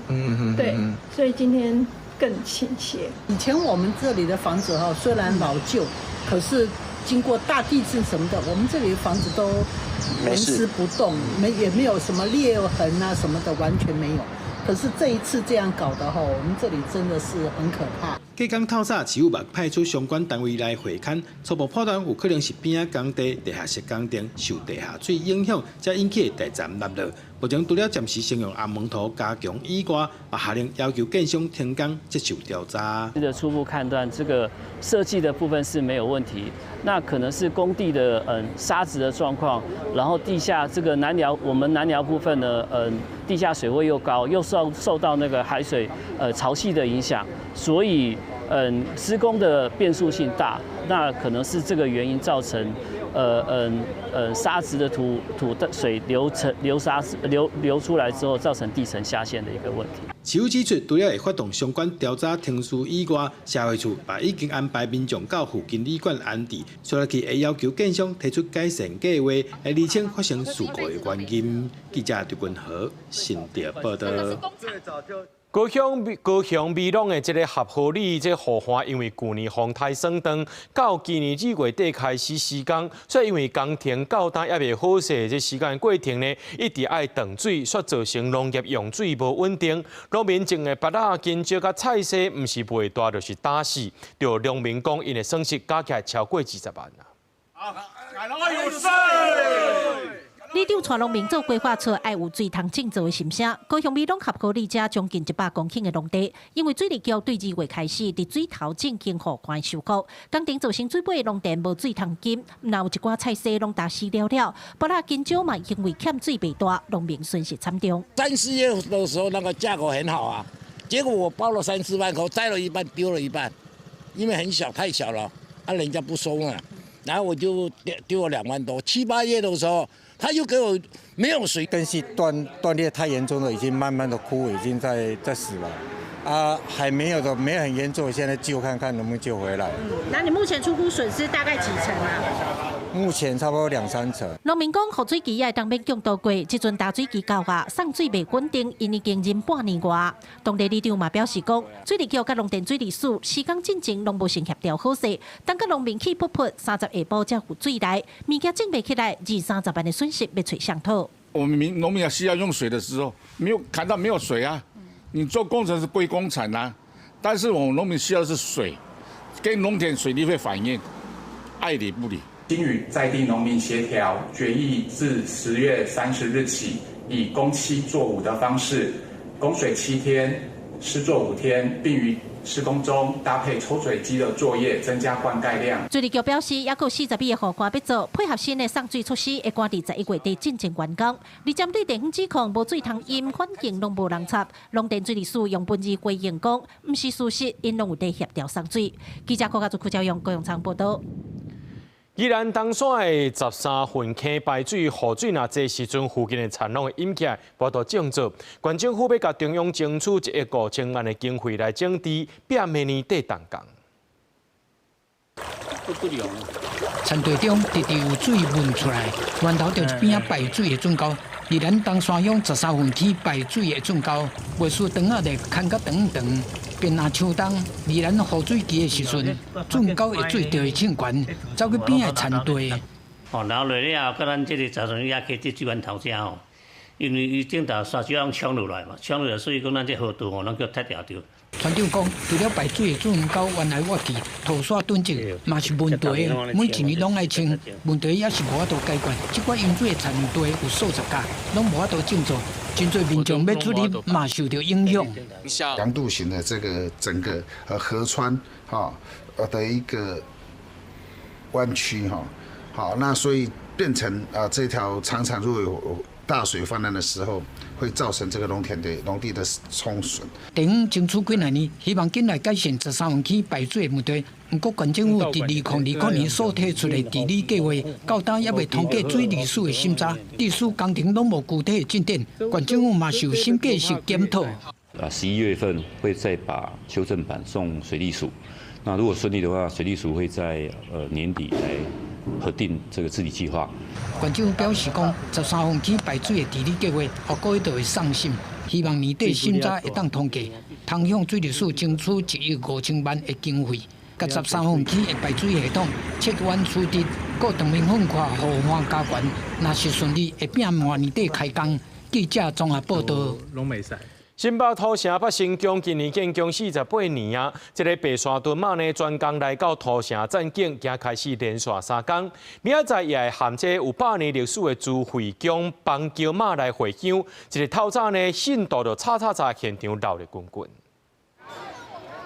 對，所以今天更傾斜。以前我們這裡的房子哈，雖然老舊，可是經過大地震什麼的，我們這裡的房子都紋絲不動，沒也沒有什麼裂痕啊什麼的，完全沒有。可是這一次這樣搞的哈，我們這裡真的是很可怕。隔工透早，市府嘛派出相關單位來會勘，初步判斷有可能是邊仔工地地下室工程受地下水影響，才引起地層塌落。目前除了暫時先用紅毛土加強以外，也下令要求建商停工接受調查。這個初步判斷，這個設計的部分是沒有問題，那可能是工地的沙質的狀況，然後地下這個南寮，我們南寮部分呢，地下水位又高，又受到那個海水潮汐的影響，所以施工的變數性大，那可能是這個原因造成。沙質的土的水流成流沙流流出來之後，造成地層下陷的一個問題。市府指出，除了會發動相關調查程序以外，社會處嘛已經安排民眾到附近旅館安置，接落去會要求建商提出改善計劃，來釐清發生事故的原因。記者劉君和新竹報導。高雄美濃的這个合和里這河岸，因為舊年風颱霜凍，到今年2月底開始施工，所以因為工程到今猶未好勢，這時間過程呢，一直愛斷水，煞造成農業用水無穩定，農民種的芭樂、香蕉佮菜蔬，毋是賣大就是焦死，著農民講，𪜶的損失加起來超過20萬啊！里長帶農民做規劃出愛有水通種作的心聲。高雄美濃合和里遮將近100公頃的農地，因為水利局對2月開始佇水頭進行護岸修復，工程造成水尾農田無水通耕，毋但有一寡菜蔬攏焦死了了，芭樂香蕉嘛因為欠水賣大，農民損失慘重。三四月的時候，那個價格很好啊，結果我包了三四萬顆，摘了一半丟了一半，因為很小太小了，啊人家不收啊，然後我就丟了2萬多。七八月的時候。他又給我沒有水，根系斷裂太嚴重了，已經慢慢的枯萎，已經在死了。啊，還沒有的，沒有很嚴重，現在救看看能不能救回來。那你目前初估損失大概幾成啊？目前差不多兩三成。農民講，雨水期會當勉強度過，這陣焦水期到啊，送水袂穩定，𪜶已經忍半年外。當地里長嘛表示講，水利局佮農田水利署施工進前攏無先協調好勢，等甲農民氣噗噗，30下晡才有水來，物件種袂起來，二三十萬的損失欲揣誰討。我們農民需要用水的時候，沒有看到沒有水啊！你做工程是歸工程啊，但是我們農民需要的是水，跟農田水利會反映，愛理不理。經與在地農民協調，決議自10月30日起，以供七作五的方式，供水7天，施作5天，並於施工中，搭配抽水機的作業，增加灌溉量。水利局表示，猶閣有40米的護岸欲做，配合新的送水措施，會趕佇11月底進前完工。而針對地方指控無水通飲，環境攏無人插，農田水利署用文字回應講，毋是事實，𪜶攏有佇協調送水。記者郭家祖、柯昭勇、高永昌報道。宜蘭東山的13份坑排水，雨水若濟時陣，附近的田攏會淹起來，無法度種作。縣政府欲共中央爭取1億5千萬的經費來整治，拼明年底動工。田地中直直有水噴出來，源頭就是邊仔排水的圳溝。宜蘭東山鄉13份坑排水的圳溝，袂輸長仔的牽甲長長。變若秋冬，宜蘭雨水期的時陣，圳溝的水就會衝懸，走去邊仔的田地。哦，然後落了後，佮咱這個十三也溪這水源頭遮吼，因為伊頂頭沙石攏沖落來嘛，沖落來，所以講咱這河道吼，攏叫塌掉掉。村長講，除了排水的圳溝原來挖去，塗沙囤積嘛是問題，每一年攏愛清，問題也是無法度解決。這寡淹水的田地有數十甲，攏無法度種作，真濟民眾欲出入嘛受著影響。楊渡型的這個整個河川哈的一個彎曲哈，好，那所以變成啊這條常常如果有大水泛濫的時候，會造成這個農田的農地的沖損。地方爭取幾若年，希望緊來改善13份坑排水的問題。毋過縣政府佇2020年所提出的治理計劃，到今猶未通過水利署的審查，致使工程攏無具體的進展。縣政府嘛受審計署檢討。啊，11月份會再把修正版送水利署。那如果順利的話，水利署會在年底來核定這個治理計劃。縣政府表示講，13份坑排水的治理計劃，下個月就會送審，希望年底審查會當通過，通向水利署爭取1億5千萬的經費，共13份坑的排水系統切彎取直，閣長明粉塊護岸加懸，若是順利，會拼明年底開工。記者綜合報道。攏袂使。新北土城北新宮今年建宮48年啊，這个白沙屯媽呢專工來到土城站景，今開始連續3工。明仔載也會和這有100年歷史的慈惠宮枋橋媽來會香。一个透早呢，信徒就吵吵吵現場鬧熱滾滾。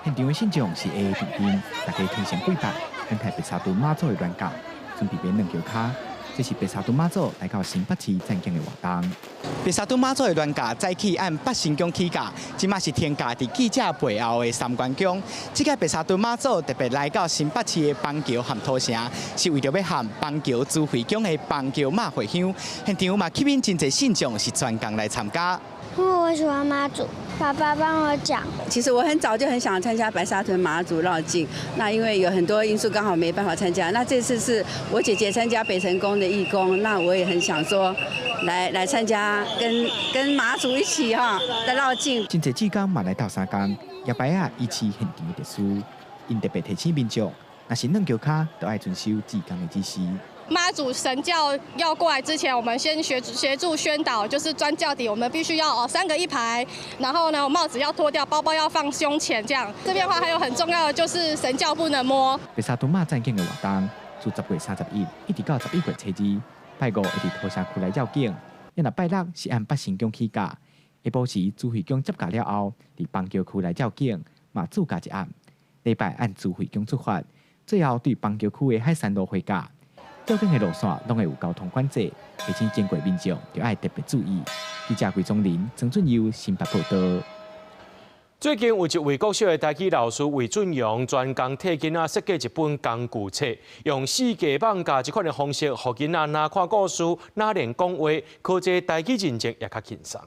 現場的信眾是會會定定，大家虔誠跪拜，等待白沙屯媽祖的鑾駕，準備欲軟轎跤。這是白沙屯媽祖來到新北市站景的活動。白沙屯媽祖的鑾駕早起按八仙宮起駕，這馬是停駕佇記者背後的三官宮。這屆白沙屯媽祖特別來到新北市的枋橋和土城，是為著欲和枋橋慈惠宮的枋橋媽會香。現場嘛吸引真濟信眾是專工來參加。因為我喜歡媽祖，爸爸幫我講。其實我很早就很想參加白沙屯媽祖繞境，那因為有很多因素剛好沒辦法參加。那這次是我姐姐參加北辰宮的義工，那我也很想說來參加跟媽祖一起哈來繞境。真濟志工嘛來鬥相共，舉牌仔以示現場的秩序，𪜶特別提醒民眾，若是軟轎跤，就愛遵守志工的指示。媽祖神轎要過來之前，我們先協助宣導，就是鑽轎底，我們必須要哦三個一排，然後呢帽子要脫掉，包包要放胸前，這樣。這邊的話還有很重要的就是神轎不能摸。白沙屯媽站景的活動，自10月31一直到11月初2，拜五會佇土城區來繞境，若拜六是按八仙宮起駕，下晡時慈惠宮接駕了後，佇枋橋區來繞境，嘛駐駕一暗。禮拜按慈惠宮出發，最後對枋橋區的海山路回駕。繞境的路線攏會有交通管制，提醒經過民眾著愛特別注意。記者桂宗林、曾俊佑新北報道。最近有一位國小的台語老師魏俊陽，專工替囡仔設計一本工具冊，用四格網架這款的方式，予囡仔若看故事，若練講話，學這台語認證也較輕鬆。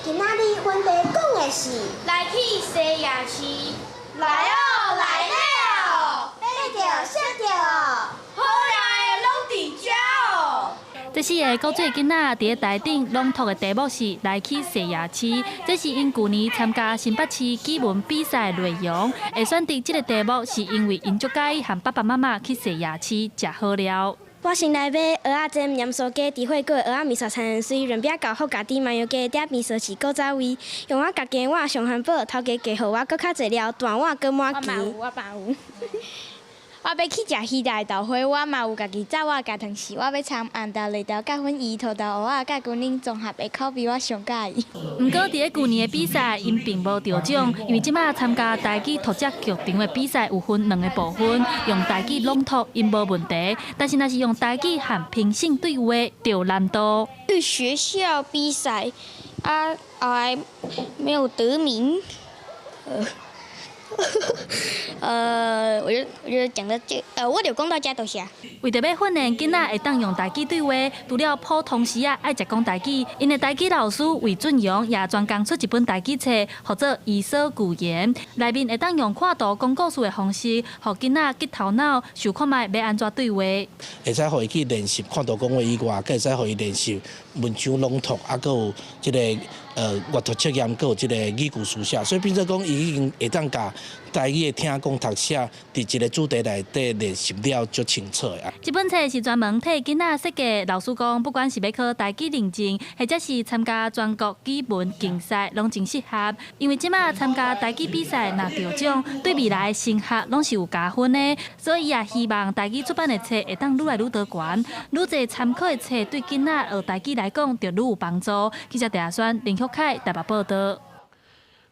今仔日阮佇講的是來去西夜市，來哦來了，買著食著哦，好料的攏佇遮哦。這四个古歲囡仔佇咧台頂朗讀的題目是來去西夜市，這是𪜶舊年參加新北市語文比賽的內容。會選擇這个題目，是因為𪜶足佮意和爸爸媽媽去西夜市食好料。我先來買蚵仔煎、鹽酥雞、豬火鍋、蚵仔麵線、青紅絲、潤餅豆腐、咖喱麻油雞、鼎邊壽司、古早味。用我家己的碗上漢堡，頭家加予我閣較濟料，大碗閣滿匙。我嘛有，我嘛有。我欲去食希臘的豆花，我嘛有家己炸我的湯匙。我欲參紅豆、綠豆、佮粉圓、土豆、芋仔、佮牛奶綜合的口味，我上佮意。毋過佇咧舊年的比賽，𪜶並無得獎，因為這擺參加台語讀者劇場的比賽有分兩個部分，用台語朗讀𪜶無問題，但是若是用台語和評審對話，就有難度。去學校比賽，啊，後來沒有得名。我就講到這，我就講到這多謝。為著欲訓練囡仔會當用台語對話，除了普通時仔愛食講台語，𪜶的台語老師魏俊陽也專工出一本台語冊，號做《伊索寓言》，內面會當用看圖講故事的方式，予囡仔激頭腦，想看覓欲按怎對話。會使予伊去練習看圖講話以外，閣會使予伊練習文章朗讀，啊，閣有這个閱讀測驗，閣有這个語句書寫，所以變做講，伊已經會當共台語的聽講讀寫，佇一个主題內底練習了足清楚的。這本冊是專門替囡仔設計，老師講，不管是欲考台語認證，或者是參加全國語文競賽，攏真適合。因為這擺參加台語比賽，若得獎，對未來升學攏是有加分的。所以也希望台語出版的冊會當愈來愈多懸，愈濟參考的冊對囡仔學台語來講，就愈有幫助。記者鄭宣林旭凱台北報導。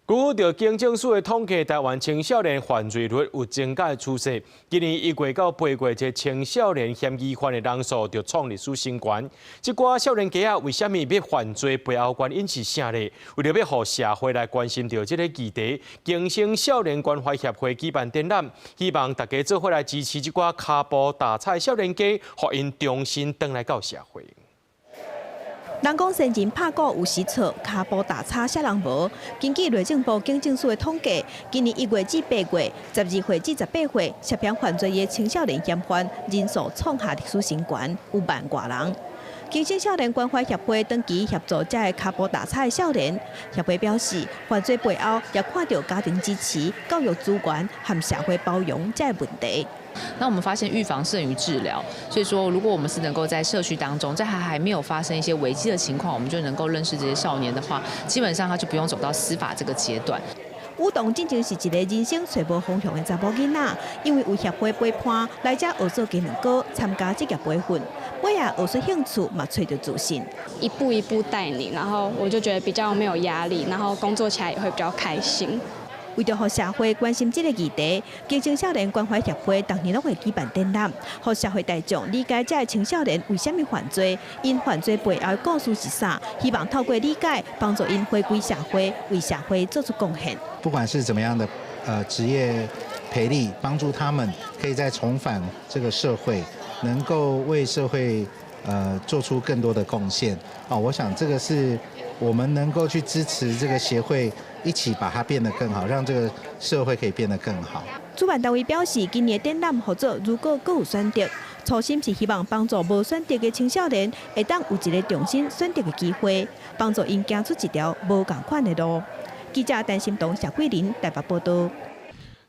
根據警政署的統計，台灣青少年犯罪率有增加的趨勢。今年1月到8月，這青少年嫌疑犯的人數就創歷史新高。這寡少年家仔為啥物欲犯罪？背後原因是啥呢？為著欲予社會來關心著這个議題，經生少年關懷協會舉辦展覽，希望大家做伙來支持這寡跤步踏錯少年家，予𪜶重新轉來到社會。人講先人拍鼓有時錯，跤步踏錯啥人無？根據內政部警政署的統計，今年1月至8月，12歲至18歲涉嫌犯罪的青少年嫌犯人數創下歷史新高，有萬外人。經生少年關懷協會長期協助這个跤步踏錯的少年，協會表示，犯罪背後也看著家庭支持、教育資源和社會包容這个問題。那我們發現預防勝於治療，所以說如果我們是能夠在社區當中，在他還沒有發生一些危機的情況，我們就能夠認識這些少年的話，基本上他就不用走到司法這個階段。舞動進前是一個人生揣無方向的查某囡仔，因為有協會陪伴來遮學做雞卵糕，參加職業培訓，尾仔學出興趣，嘛揣著自信。一步一步帶你，然後我就覺得比較沒有壓力，然後工作起來也會比較開心。為著予社會關心這个議題，經生少年關懷協會逐年攏會舉辦展覽，予社會大眾理解這个青少年為啥物犯罪，𪜶犯罪背後的故事是啥，希望透過理解，幫助𪜶回歸社會，為社會做出貢獻。不管是怎麼樣的職業培力，幫助他們可以再重返這個社會，能夠為社會做出更多的貢獻。哦，我想這個是我們能夠去支持這個協會，一起把它變得更好，讓這個社會可以變得更好。主辦單位表示，今年展覽號做如果閣有選擇，初心是希望幫助無選擇的青少年，會當有一個重新選擇的機會，幫助𪜶行出一條無仝款的路。記者陳心彤、謝桂林台北報導。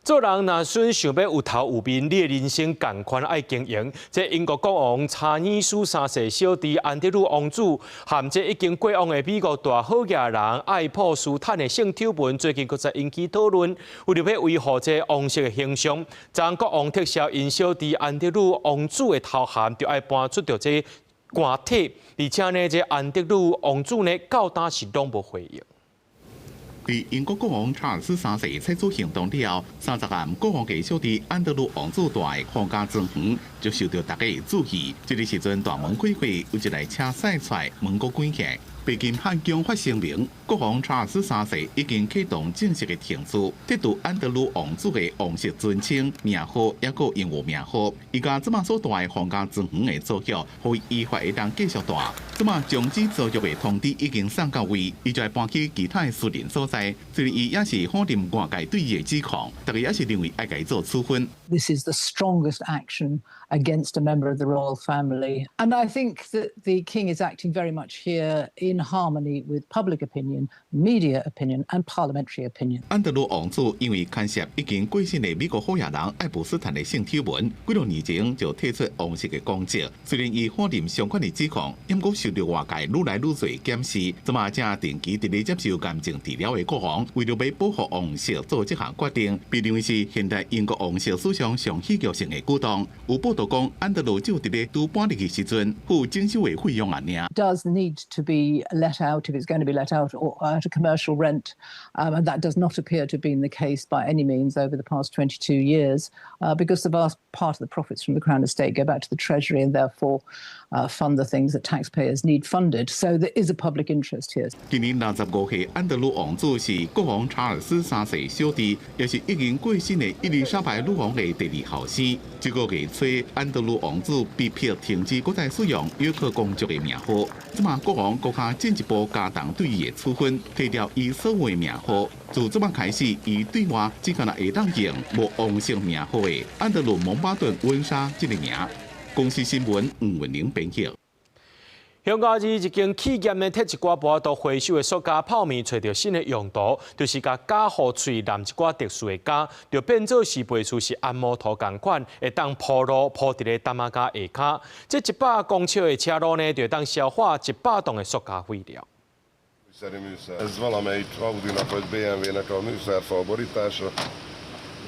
做人若準想欲有頭有面，你的人生仝款愛經營。這英國國王查爾斯三世小弟安德魯王子，和這已經過往的美國大好額人愛潑斯坦的性醜聞，最近閣再引起討論。為著欲維護這王室的形象，昨國王撤銷𪜶小弟安德魯王子的頭銜，就愛搬出著這官體。而且呢，這安德魯王子呢，到今是攏無回應。佇英國國王查爾斯三世採取行動了後，30暗國王的小弟安德魯王子蹛的皇家莊園就受著大家的注意。這个時陣大門開開，有一台車駛出來，門閣關起來。白金漢宮發聲明，國王查爾斯三世已經啟動正式的程序，撤除安德魯王子的王室尊稱、名號，抑閣榮譽名號。伊共這馬所蹛的皇家莊園的租約，予伊依法會當繼續蹛。這馬終止租約的通知已經送到位，伊就會搬去其他的私人所在。雖然伊也是否認外界對伊的指控，大家也是認為愛共伊做處分。 This is the strongest action against a member of the royal family, and I think that the king is acting very much here in in harmony with public opinion, media opinion and parliamentary opinion. 安德魯王子因為牽涉已經過身的美國好野人愛潑斯坦的性醜聞，幾多年前就退出王室的公職。雖然伊否認相關的指控，毋過受著外界愈來愈濟檢視，這馬正定期佇咧接受癌症治療的國王，為著欲保護王室做這項決定，被認為是現代英國王室史上上戲劇性的舉動。有報道講，安德魯只有佇咧拄搬入去時陣付整修的費用爾。 Does need to be let out if it's going to be let out or at a commercial rent, and that does not appear to have been the case by any means over the past 22 years, because the vast part of the profits from the Crown Estate go back to the Treasury and therefore fund the things that taxpayers need funded. So there is a public interest here. 今年65歲，安德魯王子是國王查爾斯三世小弟，也是已經過身的伊麗莎白女王的第二後生。這個月初，安德魯王子被迫停止閣再使用約克公爵的名號。這馬國王閣較進一步加重對伊的處分，提掉伊所有的名號。自這馬開始，伊對外只干焦會當用無王室名號的安德魯蒙巴頓溫莎這个名。公視新聞吳文玲編譯。香港一間企業呢，提一寡無法度回收的塑膠泡麵，揣著新的用途，就是共膠予喙淋一寡特殊的膠，就變做是賣出是按摩塗仝款，會當鋪路鋪佇咧淡仔跤下跤。這100公尺的車路呢，就會當消化100噸的塑膠廢料。 Ez valamelyik Audinak vagy BMW-nek a műszerfal borítása.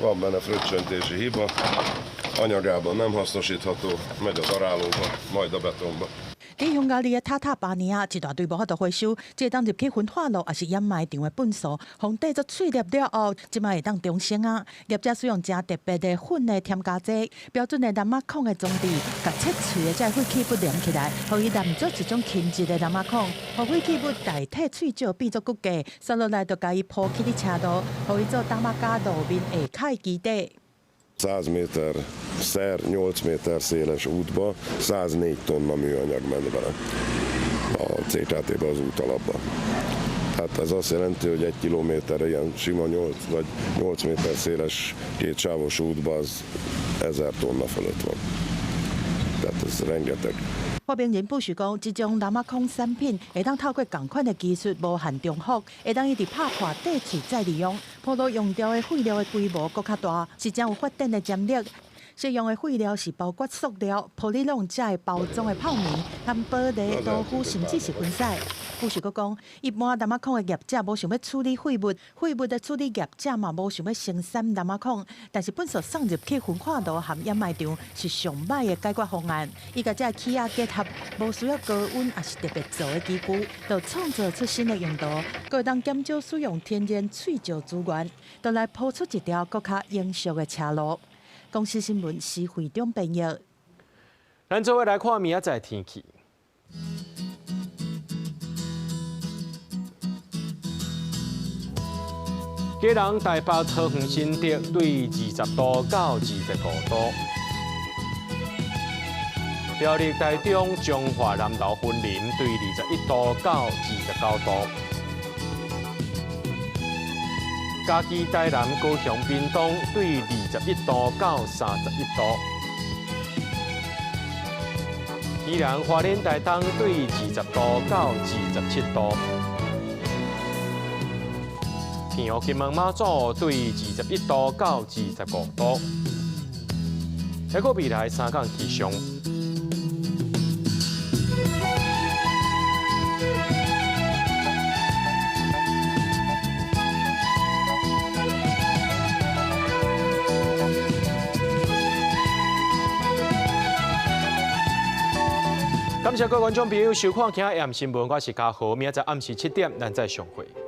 Van benne fröccsöntési hiba. Anyagában nem hasznosítható, megy a darálóba, majd a betonba. 佇匈牙利的塔塔巴尼亞，一大堆無法度回收，這會當入去焚化爐，抑是掩埋場的糞埽，予硩做碎粒了後，這馬會當重生啊！業者使用誠特別的粉的添加劑，標準的藍仔孔的裝置，共切碎的這个廢棄物連起來，予伊連做一種輕質的藍仔孔，予廢棄物代替碎石變做骨架，紲落來就共伊鋪起佇車路，予伊做淡仔跤路面下跤的基底。 100 méter szer 8 méter széles útba 104 tonna műanyag ment bele a CKT-be, az útalapba. Tehát ez azt jelenti, hogy 1 kilométerre ilyen sima 8 vagy 8 méter széles kétsávos útba az 1000 tonna fölött van. Tehát ez rengeteg. 發明人布什講，這種藍仔孔產品會當透過仝款的技術無限重複，會當一直拍破硩碎再利用，鋪路用著的廢料的規模閣較大，是誠有發展的潛力。適用的廢料是包括塑料、玻璃籠這的包裝的泡麵，含玻璃、豆腐，甚至是薰屎。布什閣講，一般藍仔孔的業者無想欲處理廢物，廢物的處理業者嘛無想欲生產藍仔孔，但是糞埽送入去焚化爐含掩埋場是上䆀的解決方案。伊共這个器仔結合，無需要高溫，抑是特別做的機具，就創造出新的用途，閣會當減少使用天然碎石資源，就來鋪出一條閣較永續的車路。公視新聞施惠中編譯。咱做伙來看明仔載天氣。基隆、台北、桃園、新竹對20度到25度。苗栗、台中、彰化、南投、雲林對21度到29度。嘉義、台南、高雄、屏東對21度到31度。宜蘭、花蓮、台東對20度到27度。澎湖、金門、馬祖對21度到25度。這個未來三工氣象。感謝各位觀眾朋友收看今仔暗新聞，我是嘉豪，明仔載暗時7點，咱再相會。